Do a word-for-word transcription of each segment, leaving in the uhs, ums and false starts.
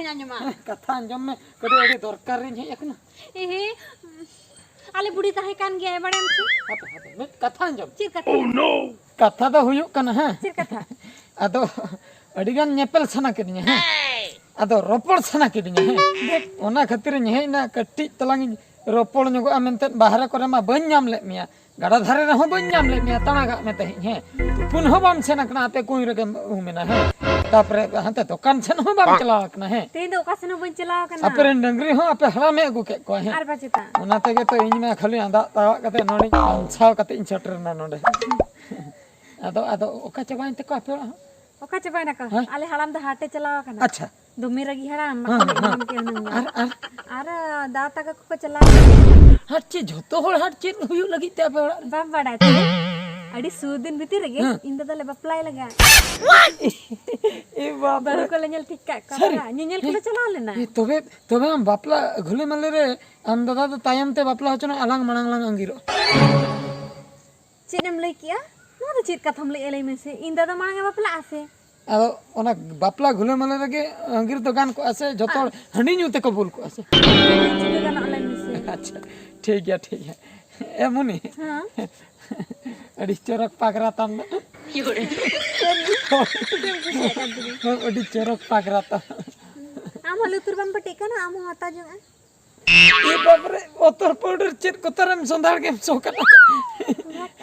ᱟᱸᱡᱚᱢᱟ᱾ ᱠᱟᱛᱷᱟ ᱟᱸᱡᱚᱢ ᱢᱮ, ᱠᱟᱹᱴᱤᱡ ᱟᱹᱰᱤ ᱫᱚᱨᱠᱟᱨ ᱨᱤᱧ ᱦᱮᱡ ᱟᱠᱟᱱᱟ᱾ ᱮᱦᱮ, ᱟᱞᱮ ᱵᱩᱰᱷᱤ ᱛᱟᱦᱮᱸ ᱠᱟᱱ ᱜᱮᱭᱟᱭ, ᱵᱟᱲᱟᱭᱟᱢ ᱥᱮ? ᱦᱟᱯᱮ, ᱦᱟᱯᱮ, ᱢᱤᱫ ᱠᱟᱛᱷᱟ ᱟᱸᱡᱚᱢ᱾ ᱪᱮᱫ ᱠᱟᱛᱷᱟ? ᱠᱟᱛᱷᱟ ᱫᱚ ᱦᱩᱭᱩᱜ ᱠᱟᱱᱟ, ᱦᱮᱸ᱾ ᱪᱮᱫ ᱠᱟᱛᱷᱟ? ᱟᱫᱚ ᱟᱹᱰᱤ ᱜᱟᱱ ᱧᱮᱯᱮᱞ ᱥᱟᱱᱟ ᱠᱤᱫᱤᱧᱟ, ᱦᱮᱸ᱾ ᱟᱫᱚ ᱨᱚᱯᱚᱲ ᱥᱟᱱᱟ ᱠᱤᱫᱤᱧᱟ, ᱦᱮᱸ᱾ ᱚᱱᱟ ᱠᱷᱟᱹᱛᱤᱨ ᱤᱧ ᱦᱮᱡ ᱮᱱᱟ, ᱠᱟᱹᱴᱤᱡ ᱛᱟᱞᱟᱝ ᱤᱧ ᱨᱚᱯᱚᱲ ᱧᱚᱜᱚᱜᱼᱟ ᱢᱮᱱᱛᱮ᱾ ᱵᱟᱦᱨᱮ ᱠᱚᱨᱮ ᱢᱟ ᱵᱟᱹᱧ ᱧᱟᱢ ᱞᱮᱫ ᱢᱮᱭᱟ, ᱜᱟᱰᱟ ᱫᱷᱟᱨᱮ ᱨᱮᱦᱚᱸ ᱵᱟᱹᱧ ᱧᱟᱢ ᱞᱮᱫ ᱢᱮᱭᱟ, ᱛᱟᱬᱟᱜᱟᱜ ᱢᱮ ᱛᱟᱦᱮᱸᱫ, ᱦᱮᱸ᱾ ᱛᱩᱯᱩᱱ ᱦᱚᱸ ᱵᱟᱢ ᱥᱮᱱ ᱟᱠᱟᱱᱟ, ᱟᱯᱮ ᱠᱩᱧ ᱨᱮᱜᱮᱢ ᱩᱢ ᱮᱱᱟ, ᱦᱮᱸ᱾ ᱛᱟᱯᱚᱨᱮ ᱦᱟᱱᱛᱮ ᱫᱚᱠᱟᱱ ᱥᱮᱱ ᱦᱚᱸ ᱵᱟᱢ ᱪᱟᱞᱟᱣ ᱟᱠᱟᱱᱟ, ᱦᱮᱸ᱾ ᱛᱮᱦᱮᱧ ᱫᱚ ᱚᱠᱟ ᱥᱮᱱ ᱦᱚᱸ ᱵᱟᱹᱧ ᱪᱟᱞᱟᱣ ᱟᱠᱟᱱᱟ᱾ ᱟᱯᱮ ᱨᱮᱱ ᱰᱟᱹᱝᱨᱤ ᱦᱚᱸ ᱟᱯᱮ ᱦᱟᱲᱟᱢᱮ ᱟᱹᱜᱩ ᱠᱮᱫ ᱠᱚᱣᱟ, ᱦᱮᱸ᱾ ᱟᱨ ᱵᱟᱝ ᱪᱮᱛᱟ᱾ ᱚᱱᱟ ᱛᱮᱜᱮ ᱛᱚ ᱤᱧ ᱢᱟ ᱠᱷᱟᱹᱞᱤ ᱟᱸᱫᱟᱜ ᱛᱟᱣᱟᱜ ᱠᱟᱛᱮ ᱱᱚᱰᱮᱧ ᱵᱟᱧᱪᱟᱣ ᱠᱟᱛᱮ ᱤᱧ ᱥᱮᱴᱮᱨ ᱮᱱᱟ ᱱᱚᱰᱮ᱾ ᱟᱫᱚ, ᱟᱫᱚ ᱚᱠᱟ ᱪᱟᱵᱟᱭᱮᱱ ᱛᱮᱠᱚ ᱟᱯᱮ ᱚᱲᱟᱜ ᱦᱚᱸ? ᱚᱠᱟ ᱪᱟᱵᱟᱭᱮᱱᱟᱠᱚ? ᱦᱮᱸ? ᱟᱞᱮ ᱦᱟᱲᱟᱢ ᱫᱚ ᱦᱟᱴᱮ ᱪᱟᱞᱟᱣ ᱟᱠᱟᱱᱟ᱾ ᱟᱪᱪᱷᱟ᱾ ᱫᱚᱢᱮ ᱨᱟᱹᱜᱤ ᱦᱟᱲᱟᱢ, ᱦᱮᱸ, ᱵᱟᱠᱚ ᱦᱮᱸ᱾ ᱮᱢᱟᱢ ᱠᱮᱭᱟ ᱦᱩᱱᱟᱹᱝ ᱫᱚ᱾ ᱟᱨ, ᱟᱨ? ᱟᱨ ᱫᱟᱫᱟ ᱛᱟᱠᱚ ᱠᱚ ᱪᱟᱞᱟᱣ ᱟᱠᱟᱱᱟ᱾ ᱦᱟᱴ ᱪᱮᱫ, ᱡᱷᱚᱛᱚ ᱦᱚᱲ ᱦᱟᱴ ᱪᱮᱫ ᱦᱩᱭᱩᱜ ᱞᱟᱹᱜᱤᱫ ᱛᱮ ᱟᱯᱮ ᱚᱲᱟᱜ ᱨᱮ? ᱵᱟᱢ ᱵᱟᱰᱟᱭ ᱛᱮ? ᱟᱹᱰᱤ ᱥᱩᱨ ᱫᱤᱱ ᱵᱷᱤᱛᱤᱨ ᱨᱮᱜᱮ ᱦᱮᱸ᱾ ᱤᱧ ᱫᱟᱫᱟ ᱞᱮ ᱵᱟᱯᱞᱟᱭ ᱞᱟᱜᱟ᱾ ᱮ ᱵᱟᱯ ᱵᱟᱹᱦᱩ ᱨᱮ᱾ ᱠᱚᱞᱮ ᱧᱮᱞ ᱴᱷᱤᱠ ᱠᱟᱜ ᱠᱚᱣᱟ᱾ ᱥᱟᱹᱨᱤ? ᱛᱟᱨᱟ, ᱧᱮᱧᱮᱞ ᱦᱮᱸ᱾ ᱠᱚᱞᱮ ᱪᱟᱞᱟᱣ ᱞᱮᱱᱟ᱾ ᱮ, ᱛᱚᱵᱮ, ᱛᱚᱵᱮ ᱟᱢ ᱵᱟᱯᱞᱟ ᱜᱷᱩᱞᱤ ᱢᱟᱞᱮ ᱨᱮ ᱟᱢ ᱫᱟᱫᱟ ᱫᱚ ᱛᱟᱭᱚᱢ ᱛᱮ ᱵᱟᱯᱞᱟ ᱦᱚᱪᱚᱱᱚᱜ, ᱟᱞᱟᱝ ᱢᱟᱲᱟᱝ ᱞᱟᱝ ᱟᱸᱜᱤᱨᱚᱜᱼᱟ᱾ ᱪᱮᱫ ᱮᱢ ᱞᱟᱹᱭ ᱠᱮᱜᱼᱟ? ᱱᱚᱣᱟ ᱫᱚ ᱪᱮᱫ ᱠᱟᱛᱷᱟᱢ ᱞᱟᱹᱭᱮᱜᱼᱟ, ᱞᱟᱹᱭ ᱢᱮᱥᱮ? ᱤᱧ ᱫᱟᱫᱟ ᱢᱟᱲᱟᱝ ᱮ ᱵᱟᱯᱞᱟᱜᱼᱟ ᱥᱮ? ᱟᱫᱚ ᱚᱱᱟ ᱵᱟᱯᱞᱟ ᱜᱷᱩᱞᱟᱹ ᱢᱟᱞᱮ ᱨᱮᱜᱮ ᱟᱸᱜᱤᱨ ᱫᱚ ᱜᱟᱱ ᱠᱚᱜᱼᱟ ᱥᱮ? ᱡᱷᱚᱛᱚ ᱦᱚᱲ ᱟᱨ ᱦᱟᱺᱰᱤ ᱧᱩ ᱛᱮᱠᱚ ᱵᱩᱞ ᱠᱚᱜᱼᱟ ᱥᱮ? ᱪᱤᱠᱟᱹ ᱜᱟᱱᱚᱜᱼᱟ, ᱞᱟᱹᱭ ᱢᱮᱥᱮ? ᱟᱪᱪᱷᱟ, ᱴᱷᱤᱠ ᱜᱮᱭᱟ, ᱴᱷᱤᱠ ᱜᱮᱭᱟ᱾ ᱮ ᱢᱩᱱᱤ, ᱦᱮᱸ? ᱟᱹᱰᱤ ᱪᱚᱨᱚᱠ ᱯᱟᱜᱽᱨᱟ ᱛᱟᱢ ᱫᱚ᱾ ᱪᱮᱫ ᱮᱢ ᱠᱩᱥᱤᱭᱟᱜ ᱠᱟᱱ ᱛᱤᱧᱟᱹ? ᱦᱳᱭ, ᱟᱹᱰᱤ ᱪᱚᱨᱚᱠ ᱯᱟᱜᱽᱨᱟ ᱛᱟᱢ᱾ ᱟᱢ ᱦᱚᱸ ᱞᱩᱛᱩᱨ ᱵᱟᱢ ᱯᱟᱹᱴᱤᱜ ᱠᱟᱱᱟ, ᱟᱢ ᱦᱚᱸ ᱦᱟᱛᱟᱣ ᱡᱚᱝ ᱟ᱾ ᱮ ᱵᱟᱵᱨᱮ, ᱚᱛᱚᱨ powder ᱪᱮᱫ ᱠᱚᱛᱟᱨᱮᱢ ᱥᱚᱸᱫᱷᱟᱲ ᱜᱮᱢ ᱥᱚ ᱠᱟᱱᱟ᱾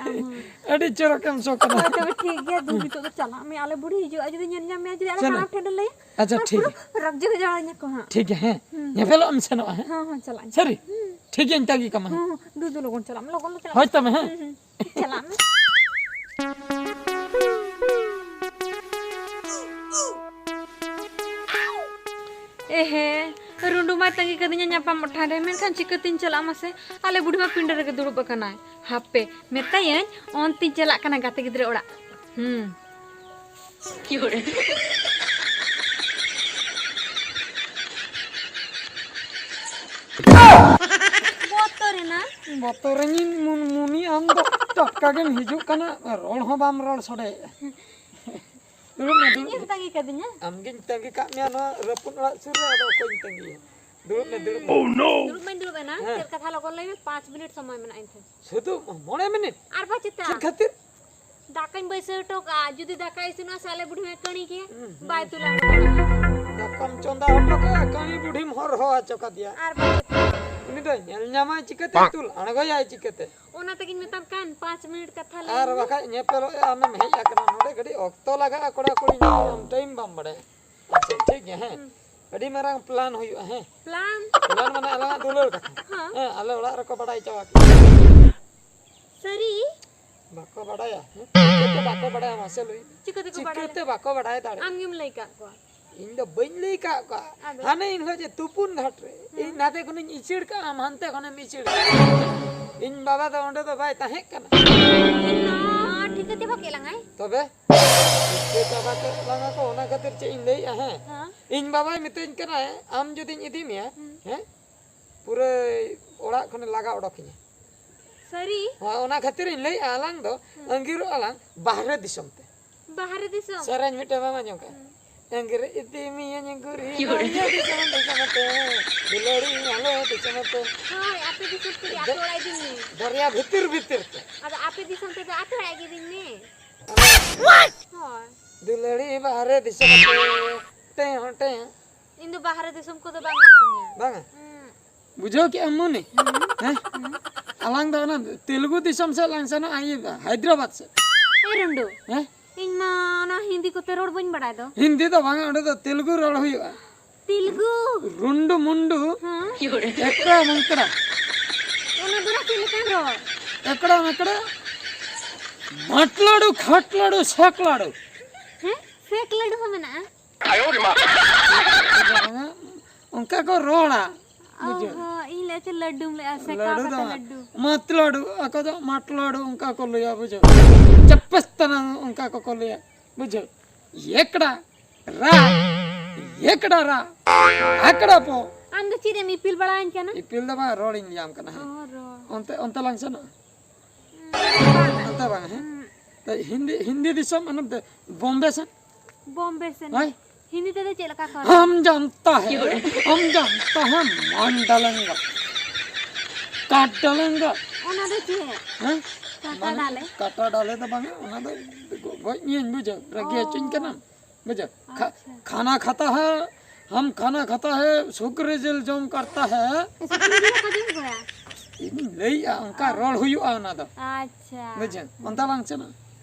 ᱟᱢ ᱦᱚᱸ᱾ ᱟᱹᱰᱤ ᱪᱚᱨᱚᱠᱮᱢ ᱥᱚ ᱠᱟᱱᱟ᱾ ᱦᱳᱭ, ᱛᱚᱵᱮ ᱴᱷᱤᱠ ᱜᱮᱭᱟ, ᱫᱩ ᱦᱩᱸ᱾ ᱱᱤᱛᱚᱜ ᱫᱚ ᱪᱟᱞᱟᱜ ᱢᱮ, ᱟᱞᱮ ᱵᱩᱰᱷᱤ ᱦᱤᱡᱩᱜᱼᱟ, ᱡᱩᱫᱤ ᱧᱮᱞ ᱧᱟᱢ ᱢᱮᱭᱟ, ᱡᱩᱫᱤ ᱟᱞᱮ ᱪᱚᱞᱚ᱾ ᱦᱟᱲᱟᱢ ᱴᱷᱮᱱ ᱞᱮ ᱞᱟᱹᱭᱟ, ᱟᱪᱪᱷᱟ, ᱟᱨ ᱴᱷᱤᱠ ᱯᱩᱨᱟᱹ ᱜᱮᱭᱟ᱾ ᱨᱟᱜ ᱡᱚᱜ ᱡᱟᱣᱟᱭ ᱧᱟ ᱠᱚ ᱦᱟᱸᱜ᱾ ᱴᱷᱤᱠ ᱜᱮᱭᱟ, ᱦᱮᱸ᱾ ᱦᱩᱸ᱾ ᱧᱮᱯᱮᱞᱚᱜ ᱮᱢ ᱥᱮᱱᱚᱜᱼᱟ, ᱦᱮᱸ? ᱦᱚᱸ, ᱦᱚᱸ, ᱪᱟᱞᱟᱜ ᱟᱹᱧ᱾ ᱥᱟᱹᱨᱤ? ᱦᱩᱸ᱾ ᱴᱷᱤᱠ ᱜᱮᱭᱟ, ᱤᱧ ᱛᱟᱺᱜᱤ ᱠᱟᱢᱟ, ᱦᱮᱸ᱾ ᱦᱚᱸ, ᱦᱚᱸ, ᱫᱩ, ᱫᱩ, ᱞᱚᱜᱚᱱ ᱪᱟᱞᱟᱜ ᱢᱮ, ᱞᱚᱜᱚᱱ ᱞᱮ ᱪᱟᱞᱟᱜ ᱦᱳᱭ ᱢᱮ᱾ ᱛᱚᱵᱮ, ᱦᱮᱸ᱾ ᱦᱩᱸ, ᱦᱩᱸ᱾ ᱪᱟᱞᱟᱜ ᱢᱮ᱾ ᱮᱦᱮ, ᱨᱩᱸᱰᱩ ᱢᱟᱭ ᱛᱟᱺᱜᱤ ᱠᱟᱹᱫᱤᱧᱟ ᱧᱟᱯᱟᱢᱚᱜ ᱴᱷᱟᱶ ᱨᱮ, ᱢᱮᱱᱠᱷᱟᱱ ᱪᱤᱠᱟᱹᱛᱤᱧ ᱪᱟᱞᱟᱜᱼᱟ ᱢᱟᱥᱮ? ᱟᱞᱮ ᱵᱩᱰᱷᱤ ᱢᱟ ᱯᱤᱸᱰᱟᱹ ᱨᱮᱜᱮ ᱫᱩᱲᱩᱵ ᱟᱠᱟᱱᱟᱭ᱾ ᱦᱟᱯᱮ, ᱢᱮᱛᱟᱭᱟᱹᱧ, ᱚᱱᱛᱤᱧ ᱪᱟᱞᱟᱜ ᱠᱟᱱᱟ ᱜᱟᱛᱮ ᱜᱤᱫᱽᱨᱟᱹ ᱚᱲᱟᱜ᱾ ᱦᱩᱸ᱾ ᱵᱚᱛᱚᱨᱮᱱᱟ᱾ ᱵᱚᱛᱚᱨᱮᱧ ᱢᱩᱱ-, ᱢᱩᱱᱤ, ᱟᱢ ᱫᱚ ᱴᱟᱴᱠᱟ ᱜᱮᱢ ᱦᱤᱡᱩᱜ ᱠᱟᱱᱟ, ᱨᱚᱲ ᱦᱚᱸ ᱵᱟᱢ ᱨᱚᱲ ᱥᱚᱰᱮᱭᱮᱜᱼᱟ᱾ ᱫᱩᱲᱩᱵ ᱢᱮ, ᱫᱩᱲᱩᱵ ᱤᱧᱮᱢ ᱢᱮ᱾ ᱛᱟᱺᱜᱤ ᱠᱟᱫᱤᱧᱟ? ᱟᱢᱜᱤᱧ ᱛᱟᱺᱜᱤ ᱠᱟᱜ ᱢᱮᱭᱟ ᱱᱚᱣᱟ ᱨᱟᱹᱯᱩᱫ ᱚᱲᱟᱜ ᱥᱩᱨ ᱨᱮ, ᱟᱫᱚ ᱚᱠᱚᱭᱤᱧ ᱛᱟᱺᱜᱤᱭᱟ? ᱫᱩᱲᱩᱵ ᱢᱮ, ᱫᱩᱲᱩᱵ ᱢᱮ᱾ ᱫᱩᱲᱩᱵ ᱢᱟᱧ ᱫᱩᱲᱩᱵ ᱮᱱᱟ᱾ ᱦᱮᱸ᱾ ᱪᱮᱫ ᱠᱟᱛᱷᱟ ᱞᱚᱜᱚᱱ ᱞᱟᱹᱭ ᱢᱮ, ᱯᱟᱸᱪ ᱢᱤᱱᱤᱴ ᱥᱚᱢᱚᱭ ᱢᱮᱱᱟᱜᱼᱟ ᱤᱧ ᱴᱷᱮᱱ᱾ ᱥᱩᱫᱷᱩ ᱢᱚᱬᱮ ᱢᱤᱱᱤᱴ? ᱟᱨ ᱵᱟᱝ ᱪᱮᱛᱟ? ᱪᱮᱫ ᱠᱷᱟᱹᱛᱤᱨ? ᱫᱟᱠᱟᱧ ᱵᱟᱹᱭᱥᱟᱹᱣ ᱦᱚᱴᱚ ᱠᱟᱜᱼᱟ, ᱡᱩᱫᱤ ᱫᱟᱠᱟ ᱤᱥᱤᱱᱚᱜᱼᱟ ᱥᱮ ᱟᱞᱮ ᱵᱩᱰᱷᱤ ᱢᱟ ᱠᱟᱹᱬᱤ ᱜᱮᱭᱟ᱾ ᱦᱩᱸ, ᱦᱩᱸ᱾ ᱵᱟᱭ ᱛᱩᱞᱟ᱾ ᱫᱟᱠᱟᱢ ᱪᱚᱸᱫᱟ ᱦᱚᱴᱚ ᱠᱟᱜᱼᱟ, ᱠᱟᱹᱬᱤ ᱵᱩᱰᱷᱤᱢ ᱦᱚᱨᱦᱚ ᱦᱚᱪᱚ ᱠᱟᱫᱮᱭᱟ᱾ ᱟᱨ ᱵᱟᱝ ᱪᱮᱛᱟ? ᱩᱱᱤ ᱫᱚ ᱧᱮᱞ ᱧᱟᱢᱟᱭ ᱪᱤᱠᱟᱹᱛᱮ? ᱛᱩᱞ ᱟᱬᱜᱚᱭᱟᱭ ᱪᱤᱠᱟᱹᱛᱮ? ᱚᱱᱟ ᱛᱮᱜᱤᱧ ᱢᱮᱛᱟᱢ ᱠᱟᱱ, ᱯᱟᱸᱪ ᱢᱤᱱᱤᱴ ᱠᱟᱛᱷᱟ ᱞᱟᱹᱭ ᱟᱨ ᱢᱮ᱾ ᱵᱟᱠᱷᱟᱡ ᱧᱮᱯᱮᱞᱚᱜ ᱮ ᱟᱢᱮᱢ ᱦᱮᱡ ᱟᱠᱟᱱᱟ, ᱱᱚᱰᱮ ᱠᱟᱹᱴᱤᱡ ᱚᱠᱛᱚ ᱞᱟᱜᱟᱜᱼᱟ ᱠᱚᱲᱟ ᱠᱩᱲᱤ ᱧᱟᱯᱟᱢ, ᱴᱟᱭᱤᱢ ᱵᱟᱢ ᱵᱟᱲᱟᱭᱟ᱾ ᱟᱪᱪᱷᱟ, ᱴᱷᱤᱠ ᱜᱮᱭᱟ, ᱦᱮᱸ᱾ ᱦᱩᱸ᱾ ᱟᱹᱰᱤ ᱢᱟᱨᱟᱝ ᱯᱞᱟᱱ ᱦᱩᱭᱩᱜᱼᱟ, ᱦᱮᱸ᱾ ᱯᱞᱟᱱ? ᱯᱞᱟᱱ ᱢᱟᱱᱮ ᱟᱞᱟᱝᱟᱜ ᱫᱩᱞᱟᱹᱲ ᱠᱟᱛᱷᱟ᱾ ᱦᱮᱸ᱾ ᱦᱮᱸ, ᱟᱞᱮ ᱚᱲᱟᱜ ᱨᱮᱠᱚ ᱵᱟᱰᱟᱭ ᱪᱟᱵᱟ ᱠᱮᱫᱟ᱾ ᱥᱟᱹᱨᱤ? ᱵᱟᱠᱚ ᱵᱟᱰᱟᱭᱟ, ᱦᱮᱸ? ᱪᱤᱠᱟᱹᱛᱮ ᱵᱟᱠᱚ ᱵᱟᱰᱟᱭᱟ, ᱢᱟᱥᱮ ᱞᱟᱹᱭ ᱢᱮ? ᱪᱤᱠᱟᱹ ᱛᱮᱠᱚ ᱵᱟᱰᱟᱭᱟ? ᱪᱤᱠᱟᱹᱛᱮ ᱵᱟᱠᱚ ᱵᱟᱰᱟᱭ ᱫᱟᱲᱮᱭᱟᱜᱼᱟ? ᱟᱢ ᱜᱮᱢ ᱞᱟᱹᱭ ᱠᱟᱜ ᱠᱚᱣᱟ᱾ ᱤᱧ ᱫᱚ ᱵᱟᱹᱧ ᱞᱟᱹᱭ ᱠᱟᱜ ᱠᱚᱣᱟ᱾ ᱟᱫᱚ? ᱦᱟᱱᱮ ᱤᱧ ᱦᱤᱞᱳᱜ ᱡᱮ ᱛᱩᱯᱩᱱ ᱜᱷᱟᱴ ᱨᱮ, ᱦᱮᱸ᱾ ᱤᱧ ᱱᱟᱛᱮ ᱠᱷᱚᱱᱤᱧ ᱤᱪᱟᱹᱲ ᱠᱟᱜᱼᱟ, ᱟᱢ ᱦᱟᱱᱛᱮ ᱠᱷᱚᱱᱮᱢ ᱤᱪᱟᱹᱲ ᱠᱟᱜᱼᱟ᱾ ᱤᱧ ᱵᱟᱵᱟ ᱫᱚ ᱚᱸᱰᱮ ᱫᱚ ᱵᱟᱭ ᱛᱟᱦᱮᱸ ᱠᱟᱱᱟ᱾ ᱮᱱᱟ, ᱴᱷᱤᱠᱟᱹ ᱛᱮ ᱵᱟᱠᱮ ᱞᱟᱝᱟᱭ᱾ ᱛᱚᱵᱮ? ᱪᱮᱫ ᱪᱟᱵᱟ ᱠᱮᱫ ᱞᱟᱝᱟ ᱠᱚ, ᱚᱱᱟ ᱠᱷᱟᱹᱛᱤᱨ ᱪᱮᱫ ᱤᱧ ᱞᱟᱹᱭᱮᱜᱼᱟ, ᱦᱮᱸ? ᱦᱮᱸ᱾ ᱤᱧ ᱵᱟᱵᱟᱭ ᱢᱤᱛᱟᱹᱧ ᱠᱟᱱᱟᱭ, "ᱟᱢ ᱡᱩᱫᱤᱧ ᱤᱫᱤ ᱢᱮᱭᱟ, ᱦᱩᱸ᱾ ᱦᱮᱸ, ᱯᱩᱨᱟᱹ ᱚᱲᱟᱜ ᱠᱷᱚᱱᱮ ᱞᱟᱜᱟ ᱚᱰᱚᱠᱤᱧᱟ᱾" ᱥᱟᱹᱨᱤ? ᱦᱳᱭ, ᱚᱱᱟ ᱠᱷᱟᱹᱛᱤᱨ ᱤᱧ ᱞᱟᱹᱭᱮᱜᱼᱟ, ᱟᱞᱟᱝ ᱫᱚ ᱦᱩᱸ᱾ ᱟᱺᱜᱤᱨᱚᱜ ᱟᱞᱟᱝ ᱵᱟᱦᱨᱮ ᱫᱤᱥᱚᱢ ᱛᱮ᱾ ᱵᱟᱦᱨᱮ ᱫᱤᱥᱚᱢ? ᱥᱮᱨᱮᱧ ᱢᱤᱫᱴᱟᱝ ᱵᱟᱢ ᱟᱸᱡᱚᱢ ᱠᱟᱜᱼᱟ? ᱦᱩᱸ᱾ ᱟᱺᱜᱤᱨ ᱤᱫᱤ ᱢᱤᱭᱟᱹᱧ ᱜᱩᱨᱤ ᱤᱭᱩ᱾ ᱵᱟᱦᱨᱮ ᱫᱤᱥᱚᱢ, ᱫᱤᱥᱚᱢ ᱛᱮ, ᱫᱩᱞᱟᱹᱲᱤ ᱟᱞᱮ ᱫᱤᱥᱚᱢ ᱛᱮ᱾ ᱦᱳᱭ, ᱟᱯᱮ ᱫᱤᱥᱚᱢ ᱛᱮᱜᱮ ᱟᱛᱳ ᱫᱚ-, ᱚᱲᱟᱜ ᱤᱫᱤᱧ ᱢᱮ᱾ ᱫᱚᱨᱭᱟ ᱵᱷᱤᱛᱤᱨ ᱵᱷᱤᱛᱤᱨ ᱛᱮ᱾ ᱟᱫᱚ ᱟᱯᱮ ᱫᱤᱥᱚᱢ ᱛᱮᱫᱚ ᱟᱛᱳ ᱚᱲᱟᱜ ᱜᱮ ᱤᱫᱤᱧ ᱢᱮ᱾ ᱦᱳᱭ᱾ ᱫᱩᱞᱟᱹᱲᱤ ᱵᱟᱦᱨᱮ ᱫᱤᱥᱚᱢ ᱛᱮ, ᱴᱮᱸ, ᱴᱮᱸ᱾ ᱤᱧ ᱫᱚ ᱵᱟᱦᱨᱮ ᱫᱤᱥᱚᱢ ᱠᱚᱫᱚ ᱵᱟᱝ ᱟᱹᱛᱤᱧᱟ᱾ ᱵᱟᱝᱟ? ᱦᱩᱸ᱾ ᱵᱩᱡᱷᱟᱹᱣ ᱠᱮᱜᱼᱟᱢ ᱢᱩᱱᱤ? ᱦᱩᱸ᱾ ᱦᱮᱸ? ᱦᱩᱸ᱾ ᱟᱞᱟᱝ ᱫᱚ ᱚᱱᱟ ᱛᱮᱞᱮᱜᱩ ᱫᱤᱥᱚᱢ ᱥᱮᱫ ᱞᱟᱝ ᱥᱮᱱᱚᱜᱼᱟ, ᱤᱭᱟᱹ, ᱦᱟᱭᱫᱨᱟᱵᱟᱫᱽ ᱥᱮᱫ᱾ ᱮ ᱨᱩᱸᱰᱩ᱾ ᱦᱮᱸ? ᱤᱧ ᱢᱟ ᱚᱱᱟ ᱦᱤᱱᱫᱤ ᱠᱚᱛᱮ ᱨᱚᱲ ᱵᱟᱹᱧ ᱵᱟᱲᱟᱭ ᱫᱚ᱾ ᱦᱤᱱᱫᱤ ᱫᱚ ᱵᱟᱝᱟ, ᱚᱸᱰᱮ ᱫᱚ ᱛᱮᱞᱮᱜᱩ ᱨᱚᱲ ᱦᱩᱭᱩᱜᱼᱟ᱾ ᱛᱮᱞᱮᱜᱩ? ᱨᱩᱸᱰᱩ ᱢᱩᱱᱰᱩ᱾ ᱦᱮᱸ᱾ ᱮᱠᱲᱟ ᱢᱚᱱᱛᱨᱟ᱾ ᱚᱱᱟ ᱫᱚ ᱪᱮᱫ ᱞᱮᱠᱟᱱ ᱨᱚᱲ? ᱮᱠᱲᱟ ᱢᱮᱠᱲᱟ᱾ ᱢᱟᱴᱞᱟᱰᱩ ᱠᱷᱟᱴᱞᱟᱰᱩ ᱥᱟᱠᱞᱟᱰᱩ᱾ ᱦᱮᱸ? ᱥᱮᱠ ᱞᱟᱹᱰᱩ ᱦᱚᱸ ᱢᱮᱱᱟᱜᱼᱟ? ᱵᱟᱝᱟ, ᱚᱱᱠᱟ ᱠᱚ ᱨᱚᱲᱟ᱾ ᱚ ᱵᱩᱡᱷᱟᱹᱣ? ᱦᱚᱸ, ᱤᱧ ᱞᱟᱹᱭ ᱪᱮᱫ ᱞᱟᱹᱰᱩᱢ ᱞᱟᱹᱭᱟ, ᱥᱮ ᱞᱟᱹᱰᱩ ᱠᱟᱣ ᱫᱚ ᱠᱟᱛᱮ ᱵᱟᱝ᱾ ᱞᱟᱹᱰᱩ? ᱢᱟᱛᱞᱟᱰᱩ, ᱟᱠᱚ ᱫᱚ ᱢᱟᱴᱞᱟᱰᱩ ᱚᱱᱠᱟ ᱠᱚ ᱞᱟᱹᱭᱟ, ᱵᱩᱡᱷᱟᱹᱣ? ᱪᱟᱯᱮᱥ ᱛᱟᱱᱟ ᱚᱱᱠᱟ ᱠᱚᱠᱚ ᱞᱟᱹᱭᱟ, ᱵᱩᱡᱷᱟᱹᱣ? ᱮᱠᱲᱟ ᱨᱟ, ᱮᱠᱲᱟ ᱨᱟ, ᱟᱠᱲᱟ ᱯᱚ᱾ ᱟᱢ ᱫᱚ ᱪᱮᱫ ᱮᱢ ᱤᱯᱤᱞ ᱵᱟᱲᱟᱧ ᱠᱟᱱᱟ? ᱤᱯᱤᱞ ᱫᱚ ᱵᱟᱝ, ᱨᱚᱲᱤᱧ ᱞᱟᱹᱭᱟᱢ ᱠᱟᱱᱟ, ᱦᱮᱸ᱾ ᱚ, ᱨᱚᱲ᱾ ᱚᱱᱛᱮ, ᱚᱱᱛᱮ ᱞᱟᱝ ᱥᱮᱱᱚᱜᱼᱟ᱾ ᱦᱩᱸ, ᱵᱟᱝ᱾ ᱚᱱᱛᱮ ᱵᱟᱝ, ᱦᱮᱸ? ᱦᱩᱸ᱾ ᱛᱚ ᱦᱤᱱᱫᱤ, ᱦᱤᱱᱫᱤ ᱫᱤᱥᱚᱢ, ᱢᱟᱱᱮ ᱵᱮ-, ᱵᱚᱢᱵᱮ ᱥᱮᱱ᱾ ᱵᱚᱢᱵᱮ ᱥᱮᱱ᱾ ᱦᱳᱭ᱾ ᱦᱤᱱᱫᱤ ᱛᱮᱫᱚ ᱪᱮᱫ ᱞᱮᱠᱟ ᱠᱚ ᱨᱚᱲᱟ? हम जानता है, हम जानता है, मान डालेंगा, काट डालेंगा। ᱚᱱᱟ ᱫᱚ ᱪᱮᱫ? ᱦᱮᱸ? ᱠᱟᱴᱟ ᱢᱟᱱᱮ ᱰᱟᱞᱮ? ᱠᱟᱴᱟ ᱰᱟᱞᱮ ᱫᱚ ᱵᱟᱝᱟ, ᱚᱱᱟ ᱫᱚ ᱜᱚ-, ᱜᱚᱡ ᱢᱤᱭᱟᱹᱧ, ᱵᱩᱡᱷᱟᱹᱣ, ᱨᱟᱹᱜᱤ ᱚ᱾ ᱦᱚᱪᱚᱧ ᱠᱟᱱᱟᱢ, ᱵᱩᱡᱷᱟᱹᱣ᱾ ᱠᱷᱟ-, ᱟᱪᱪᱷᱟ᱾ खाना खाता है, हम खाना खाता है, ᱥᱩᱠᱨᱤ ᱡᱤᱞ ᱡᱚᱢ करता है᱾ ᱥᱩᱠᱨᱤ ᱡᱤᱞ ᱦᱚᱸᱠᱚ ᱡᱚᱢ ᱠᱚᱣᱟ? ᱤᱧᱤᱧ ᱞᱟᱹᱭᱮᱜᱼᱟ, ᱚᱱᱠᱟ ᱚ᱾ ᱨᱚᱲ ᱦᱩᱭᱩᱜᱼᱟ ᱚᱱᱟ ᱫᱚ᱾ ᱟᱪᱪᱷᱟ᱾ ᱵᱩᱡᱷᱟᱹᱣ? ᱚᱱᱛᱮ ᱵᱟᱝ ᱥᱮᱱᱚᱜᱼᱟ?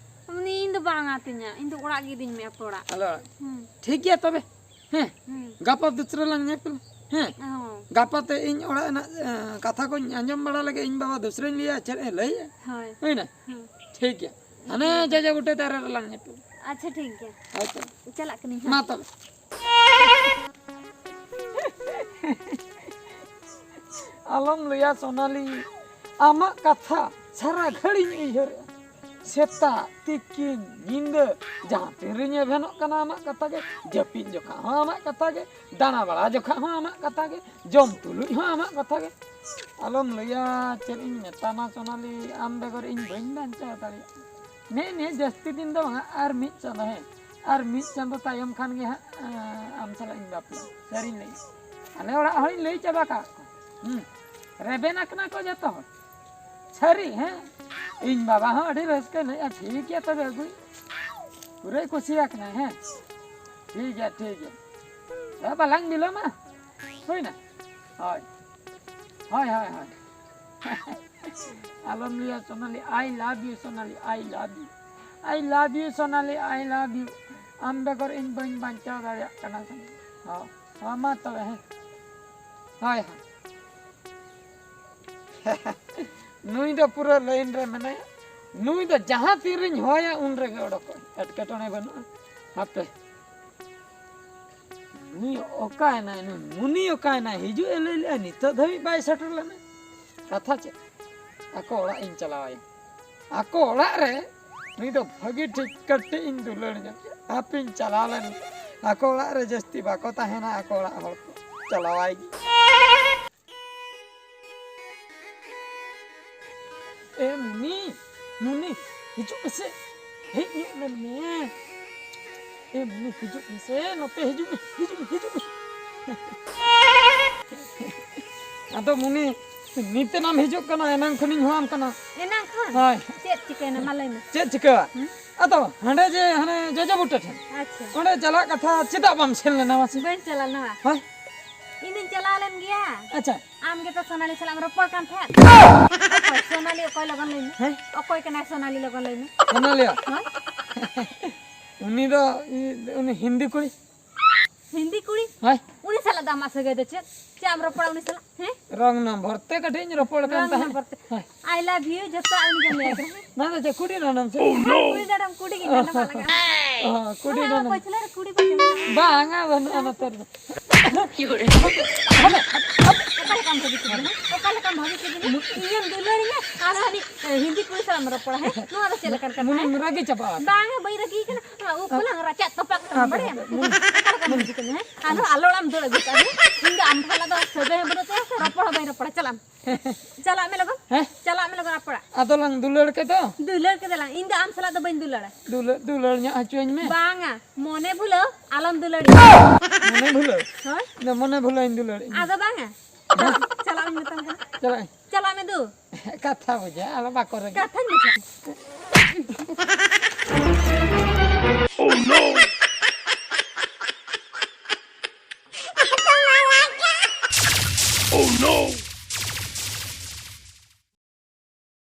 ᱢᱟᱱᱮ ᱤᱧ ᱫᱚ ᱵᱟᱝ ᱟᱹᱛᱤᱧᱟ, ᱤᱧ ᱫᱚ ᱚᱲᱟᱜ ᱜᱮ ᱤᱫᱤᱧ ᱢᱮ, ᱟᱯᱮ ᱚᱲᱟᱜ᱾ ᱟᱞᱮ ᱚᱲᱟᱜ᱾ ᱦᱩᱸ᱾ ᱴᱷᱤᱠ ᱜᱮᱭᱟ ᱛᱚᱵᱮ᱾ ᱦᱮᱸ᱾ ᱦᱩᱸ᱾ ᱜᱟᱯᱟ ᱫᱩᱥᱨᱟᱹ ᱞᱟᱝ ᱧᱮᱯᱮᱞᱟ᱾ ᱦᱮᱸ᱾ ᱚ᱾ ᱜᱟᱯᱟ ᱛᱮ ᱤᱧ ᱚᱲᱟᱜ ᱨᱮᱱᱟᱜ, ᱮ, ᱠᱟᱛᱷᱟ ᱠᱚᱧ ᱟᱸᱡᱚᱢ ᱵᱟᱲᱟ ᱞᱮᱜᱮ, ᱤᱧ ᱵᱟᱵᱟ ᱫᱩᱥᱨᱟᱹᱧ ᱞᱟᱹᱭᱟ, ᱪᱮᱫ ᱮ ᱞᱟᱹᱭᱟ᱾ ᱦᱳᱭ᱾ ᱦᱩᱭᱱᱟ? ᱦᱩᱸ᱾ ᱴᱷᱤᱠ ᱜᱮᱭᱟ᱾ ᱦᱟᱱᱮ ᱡᱚᱡᱚ ᱵᱩᱴᱟᱹ ᱫᱟᱨᱮ ᱨᱮᱞᱟᱝ ᱧᱮᱯᱮᱞᱟ᱾ ᱟᱪᱪᱷᱟ, ᱴᱷᱤᱠ ᱜᱮᱭᱟ᱾ ᱦᱳᱭ ᱛᱚ᱾ ᱪᱟᱞᱟᱜ ᱠᱟᱹᱱᱟᱹᱧ ᱦᱟᱸᱜ᱾ ᱢᱟ ᱛᱚᱵᱮ᱾ ᱟᱞᱚᱢ ᱞᱟᱹᱭᱟ ᱥᱳᱱᱟᱞᱤ, ᱟᱢᱟᱜ ᱠᱟᱛᱷᱟ ᱥᱟᱨᱟ ᱜᱷᱟᱹᱲᱤᱧ ᱩᱭᱦᱟᱹᱨᱮᱜᱼᱟ᱾ ᱥᱮᱛᱟᱜ, ᱛᱤᱠᱤᱱ, ᱧᱤᱫᱟᱹ, ᱡᱟᱦᱟᱸ ᱛᱤᱱ ᱨᱤᱧ ᱮᱵᱷᱮᱱᱚᱜ ᱠᱟᱱᱟ ᱟᱢᱟᱜ ᱠᱟᱛᱷᱟ ᱜᱮ, ᱡᱟᱹᱯᱤᱫ ᱡᱚᱠᱷᱟ ᱦᱚᱸ ᱟᱢᱟᱜ ᱠᱟᱛᱷᱟ ᱜᱮ, ᱫᱟᱬᱟ ᱵᱟᱲᱟ ᱡᱚᱠᱷᱟ ᱦᱚᱸ ᱟᱢᱟᱜ ᱠᱟᱛᱷᱟ ᱜᱮ, ᱡᱚᱢ ᱛᱩᱞᱩᱡ ᱦᱚᱸ ᱟᱢᱟᱜ ᱠᱟᱛᱷᱟ ᱜᱮ᱾ ᱟᱞᱚᱢ ᱞᱟᱹᱭᱟ, ᱪᱮᱫ ᱤᱧ ᱢᱮᱛᱟᱢᱟ ᱥᱳᱱᱟᱞᱤ, ᱟᱢ ᱵᱮᱜᱚᱨ ᱤᱧ ᱵᱟᱹᱧ ᱵᱟᱧᱪᱟᱣ ᱫᱟᱲᱮᱭᱟᱜᱼᱟ᱾ ᱱᱮ ᱱᱮ ᱡᱟᱹᱥᱛᱤ ᱫᱤᱱ ᱫᱚ ᱵᱟᱝᱟ, ᱟᱨ ᱢᱤᱫ ᱪᱟᱸᱫᱚ, ᱦᱮᱸ, ᱟᱨ ᱢᱤᱫ ᱪᱟᱸᱫᱚ ᱛᱟᱭᱚᱢ ᱠᱷᱟᱱ ᱜᱮ ᱦᱟᱸᱜ, ᱮᱸ, ᱟᱢ ᱥᱟᱞᱟᱜ ᱤᱧ ᱵᱟᱯᱞᱟ᱾ ᱥᱟᱹᱨᱤᱧ ᱞᱟᱹᱭ, ᱟᱞᱮ ᱚᱲᱟᱜ ᱦᱚᱲᱤᱧ ᱞᱟᱹᱭ ᱪᱟᱵᱟ ᱠᱟᱜ ᱠᱚᱣᱟ᱾ ᱦᱩᱸ, ᱨᱮᱵᱮᱱ ᱟᱠᱟᱱᱟ ᱠᱚ ᱡᱚᱛᱚ ᱦᱚᱲ᱾ ᱥᱟᱹᱨᱤ, ᱦᱮᱸ? ᱤᱧ ᱵᱟᱵᱟ ᱦᱚᱸ ᱟᱹᱰᱤ ᱨᱟᱹᱥᱠᱟᱹᱭ ᱞᱟᱹᱭᱮᱫᱼᱟ, "ᱴᱷᱤᱠ ᱜᱮᱭᱟ ᱛᱚᱵᱮ ᱟᱹᱜᱩᱭ᱾" ᱯᱩᱨᱟᱹᱭ ᱠᱩᱥᱤᱭᱟᱠᱟᱱᱟ, ᱦᱮᱸ? ᱴᱷᱤᱠ ᱜᱮᱭᱟ, ᱴᱷᱤᱠ ᱜᱮᱭᱟ᱾ ᱛᱚ ᱵᱟᱞᱟᱝ ᱵᱤᱞᱚᱢᱟ᱾ ᱦᱩᱭᱱᱟ? ᱦᱳᱭ᱾ ᱦᱳᱭ, ᱦᱳᱭ, ᱦᱳᱭ᱾ ᱟᱞᱚᱢ ᱞᱟᱹᱭᱟ ᱥᱳᱱᱟᱞᱤ, I love you Sonali, I love you᱾ I love you Sonali, I love you᱾ ᱟᱢ ᱵᱮᱜᱚᱨ ᱤᱧ ᱵᱟᱹᱧ ᱵᱟᱧᱪᱟᱣ ᱫᱟᱲᱮᱭᱟᱜ ᱠᱟᱱᱟ ᱥᱳᱱᱟᱞᱤ᱾ ᱦᱚᱸ, ᱦᱚᱸ, ᱢᱟ ᱛᱚᱵᱮ, ᱦᱮᱸ᱾ ᱦᱳᱭ, ᱦᱳᱭ᱾ ᱱᱩᱭ ᱫᱚ ᱯᱩᱨᱟᱹ ᱞᱟᱭᱤᱱ ᱨᱮ ᱢᱮᱱᱟᱭᱟ᱾ ᱱᱩᱭ ᱫᱚ ᱡᱟᱦᱟᱸ ᱛᱤᱱ ᱨᱤᱧ ᱦᱚᱦᱚᱭᱟ, ᱩᱱ ᱨᱮᱜᱮ ᱚᱰᱚᱠᱚᱜᱼᱟᱭ᱾ ᱮᱴᱠᱮᱴᱚᱬᱮ ᱵᱟᱹᱱᱩᱜᱼᱟ᱾ ᱦᱟᱯᱮ᱾ ᱱᱩᱭ ᱚᱠᱟᱭᱮᱱᱟᱭ? ᱱᱩᱭ ᱢᱩᱱᱤ ᱚᱠᱟᱭᱮᱱᱟᱭ? ᱦᱤᱡᱩᱜ ᱮ ᱞᱟᱹᱭ ᱞᱮᱜᱼᱟ, ᱱᱤᱛᱚᱜ ᱫᱷᱟᱹᱵᱤᱡ ᱵᱟᱭ ᱥᱮᱴᱮᱨ ᱞᱮᱱᱟ᱾ ᱠᱟᱛᱷᱟ ᱪᱮᱫ? ᱟᱠᱚ ᱚᱲᱟᱜ ᱤᱧ ᱪᱟᱞᱟᱣᱟᱭᱟ᱾ ᱟᱠᱚ ᱚᱲᱟᱜ ᱨᱮ ᱱᱩᱭ ᱫᱚ ᱵᱷᱟᱹᱜᱤ ᱴᱷᱤᱠ ᱠᱟᱹᱴᱤᱡ ᱤᱧ ᱫᱩᱞᱟᱹᱲ ᱧᱚᱜ ᱠᱮᱭᱟ᱾ ᱦᱟᱯᱮᱧ ᱪᱟᱞᱟᱣ ᱞᱮᱱ ᱜᱮ᱾ ᱟᱠᱚ ᱚᱲᱟᱜ ᱨᱮ ᱡᱟᱹᱥᱛᱤ ᱵᱟᱠᱚ ᱛᱟᱦᱮᱱᱟ, ᱟᱠᱚ ᱚᱲᱟᱜ ᱦᱚᱲ ᱠᱚ ᱪᱟᱞᱟᱣᱟᱭ ᱜᱮ᱾ ᱮ ᱢᱩᱱᱤ, ᱢᱩᱱᱤ, ᱦᱤᱡᱩᱜ ᱢᱮᱥᱮ, ᱦᱮᱡ ᱧᱚᱜ ᱞᱮᱱ ᱢᱮ᱾ ᱮ ᱢᱩᱱᱤ, ᱦᱤᱡᱩᱜ ᱢᱮᱥᱮ, ᱱᱚᱛᱮ ᱦᱤᱡᱩᱜ ᱢᱮ, ᱦᱤᱡᱩᱜ ᱢᱮ, ᱦᱤᱡᱩᱜ ᱢᱮ᱾ ᱟᱫᱚ ᱢᱩᱱᱤ, ᱱᱤᱛ ᱮᱱᱟᱢ ᱦᱤᱡᱩᱜ ᱠᱟᱱᱟ, ᱮᱱᱟᱝ ᱠᱷᱚᱱᱤᱧ ᱦᱚᱦᱚᱣᱟᱢ ᱠᱟᱱᱟ᱾ ᱮᱱᱟᱝ ᱠᱷᱚᱱ? ᱦᱳᱭ᱾ ᱪᱮᱫ ᱪᱤᱠᱟᱹᱭᱮᱱᱟ, ᱢᱟ ᱞᱟᱹᱭ ᱢᱮ᱾ ᱪᱮᱫ ᱪᱤᱠᱟᱹ? ᱦᱩᱸ? ᱟᱫᱚ ᱦᱟᱸᱰᱮ ᱡᱮ ᱦᱟᱱᱮ ᱡᱚᱡᱚ ᱵᱩᱴᱟᱹ ᱴᱷᱮᱱ, ᱟᱪᱪᱷᱟ᱾ ᱚᱸᱰᱮ ᱪᱟᱞᱟᱜ ᱠᱟᱛᱷᱟ ᱪᱮᱫᱟᱜ ᱵᱟᱢ ᱥᱮᱱ ᱞᱮᱱᱟ ᱢᱟᱥᱮ? ᱵᱟᱹᱧ ᱪᱟᱞᱟᱣ ᱞᱮᱱᱟ᱾ ᱦᱳᱭ᱾ ᱤᱧ ᱫᱩᱧ ᱪᱟᱞᱟᱣ ᱞᱮᱱ ᱜᱮᱭᱟ᱾ ᱟᱪᱪᱷᱟ᱾ ᱟᱢ ᱜᱮᱛᱚ ᱥᱳᱱᱟᱞᱤ ᱥᱟᱞᱟᱜ ᱮᱢ ᱨᱚᱯᱚᱲ ᱠᱟᱱ ᱛᱟᱦᱮᱸᱫ᱾ ᱚᱠᱚᱭ ᱥᱳᱱᱟᱞᱤ, ᱚᱠᱚᱭ ᱞᱚᱜᱚᱱ ᱞᱟᱹᱭ ᱢᱮ? ᱦᱮᱸ? ᱚᱠᱚᱭ ᱠᱟᱱᱟᱭ ᱥᱳᱱᱟᱞᱤ, ᱞᱚᱜᱚᱱ ᱞᱟᱹᱭ ᱢᱮ? ᱥᱳᱱᱟᱞᱤᱭᱟ? ᱦᱳᱭ᱾ ᱩᱱᱤ ᱫᱚ, ᱩᱱᱤ ᱦᱤᱱᱫᱤ ᱠᱩᱲᱤ᱾ ᱦᱤᱱᱫᱤ ᱠᱩᱲᱤ? ᱦᱳᱭ᱾ ᱩᱱᱤ ᱥᱟᱞᱟᱜ ᱫᱚ ᱟᱢᱟᱜ ᱥᱟᱹᱜᱟᱹᱭ ᱫᱚ ᱪᱮᱫ? ᱪᱮᱫ ᱮᱢ ᱨᱚᱯᱚᱲᱟ ᱩᱱᱤ ᱥᱟᱞᱟᱜ? ᱦᱮᱸ? Wrong number ᱛᱮ ᱠᱟᱹᱴᱤᱡ ᱤᱧ ᱨᱚᱯᱚᱲ ᱠᱟᱱ Wrong ᱛᱟᱦᱮᱸᱫ᱾ Number ᱛᱮ᱾ ᱦᱳᱭ᱾ I love you ᱡᱚᱛᱚ ᱩᱱᱤ ᱜᱮ ᱞᱟᱹᱭ ᱠᱟᱱᱟ᱾ ᱱᱚᱣᱟ ᱫᱚ ᱪᱮᱫ ᱠᱩᱲᱤ ᱨᱚᱲ ᱟᱢ ᱥᱮ? ᱦᱮᱸ, ᱠᱩᱲᱤ ᱨᱚᱲ ᱟᱢ, ᱠᱩᱲᱤ ᱜᱮ ᱨᱚᱲ ᱟᱢ ᱞᱟᱜᱟᱜᱼᱟ᱾ ᱚ, ᱠᱩᱲᱤ ᱚᱱᱟ ᱨᱚᱲ ᱟᱢ᱾ ᱯᱟᱹᱪᱷᱞᱟᱹ ᱨᱮ ᱠᱩᱲᱤ ᱠᱚ ᱧᱟᱢᱚᱜᱼᱟ᱾ ᱵᱟᱝᱟ, ᱵᱟᱹᱱᱩᱜᱼᱟ ᱱᱚᱛᱮ ᱨᱮᱫᱚ᱾ ᱚᱠᱟ ᱞᱮᱠᱟᱢ ᱵᱷᱟᱹᱵᱤ ᱠᱤᱫᱤᱧᱟ? ᱚᱠᱟ ᱞᱮᱠᱟᱢ ᱵᱷᱟᱹᱵᱤ ᱠᱤᱫᱤᱧᱟ? ᱤᱧᱮᱢ ᱫᱩᱞᱟᱹᱲᱤᱧᱟ ᱟᱨ ᱦᱟᱹᱱᱤ, ᱮ, ᱦᱤᱱᱫᱤ ᱠᱩᱲᱤ ᱥᱟᱞᱟᱜ ᱮᱢ ᱨᱚᱯᱚᱲᱟ, ᱦᱮᱸ? ᱱᱚᱣᱟ ᱫᱚ ᱪᱮᱫ ᱞᱮᱠᱟᱱ ᱠᱟᱛᱷᱟ, ᱢᱩᱱᱤᱢ ᱦᱮᱸ? ᱨᱟᱹᱜᱤ ᱪᱟᱵᱟᱜᱼᱟ᱾ ᱵᱟᱝᱟ, ᱵᱟᱹᱧ ᱨᱟᱹᱜᱤ ᱠᱟᱱᱟ᱾ ᱩᱵ ᱠᱚᱞᱟᱝ ᱨᱟᱪᱟᱜ ᱛᱚᱯᱟᱜ ᱠᱟᱱᱟ, ᱦᱟᱯᱮ, ᱵᱟᱲᱟᱭᱟᱢ? ᱦᱟᱯᱮ, ᱢᱩᱱᱤ᱾ ᱚᱠᱟ ᱞᱮᱠᱟᱢ ᱵᱷᱟᱹᱵᱤ ᱠᱤᱫᱤᱧᱟ, ᱦᱮᱸ? ᱟᱨᱦᱚᱸ ᱟᱞᱚᱲᱟᱢ ᱫᱟᱹᱲ ᱟᱹᱜᱩ ᱠᱟᱜᱼᱟ, ᱦᱮᱸ? ᱤᱧ ᱫᱚ ᱟᱢ ᱥᱟᱞᱟᱜ ᱫᱚ ᱥᱟᱹᱜᱟᱹᱭ ᱦᱚᱸ ᱵᱟᱹᱱᱩᱜ ᱛᱟᱭᱟ, ᱥᱮ ᱨᱚᱯᱚᱲ ᱦᱚᱸ ᱵᱟᱹᱧ ᱨᱚᱯᱚᱲᱟ᱾ ᱪᱟᱞᱟᱜ ᱢᱮ᱾ ᱪᱟᱞᱟᱜ ᱢᱮ ᱞᱚᱜᱚᱱ᱾ ᱦᱮᱸ? ᱪᱟᱞᱟᱜ ᱢᱮ ᱞᱚᱜᱚᱱ ᱟᱯᱲᱟ᱾ ᱟᱫᱚ ᱞᱟᱝ ᱫᱩᱞᱟᱹᱲ ᱠᱮᱫ ᱫᱚ᱾ ᱫᱩᱞᱟᱹᱲ ᱠᱮᱫᱟ ᱞᱟᱝ᱾ ᱤᱧ ᱫᱚ ᱟᱢ ᱥᱟᱞᱟᱜ ᱫᱚ ᱵᱟᱹᱧ ᱫᱩᱞᱟᱹᱲᱟ᱾ ᱫᱩᱞᱟᱹᱲ, ᱫᱩᱞᱟᱹᱲ ᱧᱚᱜ ᱦᱚᱪᱚᱧ ᱢᱮ᱾ ᱵᱟᱝᱟ, ᱢᱚᱱᱮ ᱵᱷᱩᱞᱟᱹᱣ, ᱟᱞᱚᱢ ᱫᱩᱞᱟᱹᱲᱤᱧᱟ᱾ ᱢᱚᱱᱮ ᱵᱷᱩᱞᱟᱹᱣ? ᱦᱳᱭ᱾ ᱤᱧ ᱫᱚ ᱢᱚᱱᱮ ᱵᱷᱩᱞᱟᱹᱣ ᱤᱧ ᱫᱩᱞᱟᱹᱲ ᱤᱧ᱾ ᱟᱫᱚ ᱵᱟᱝᱟ᱾ ᱪᱟᱞᱟᱜ ᱢᱮ ᱢᱮᱛᱟᱢ ᱠᱟᱱᱟ᱾ ᱪᱟᱞᱟᱜ ᱟᱹᱧ᱾ ᱪᱟᱞᱟᱜ ᱢᱮ ᱫᱩ᱾ ᱠᱟᱛᱷᱟ ᱵᱩᱡᱷᱟᱹᱣ, ᱟᱞᱚ ᱵᱟᱠᱚ ᱨᱮᱜᱮ᱾ ᱠᱟᱛᱷᱟᱧ ᱵᱩᱡᱷᱟᱹᱣ᱾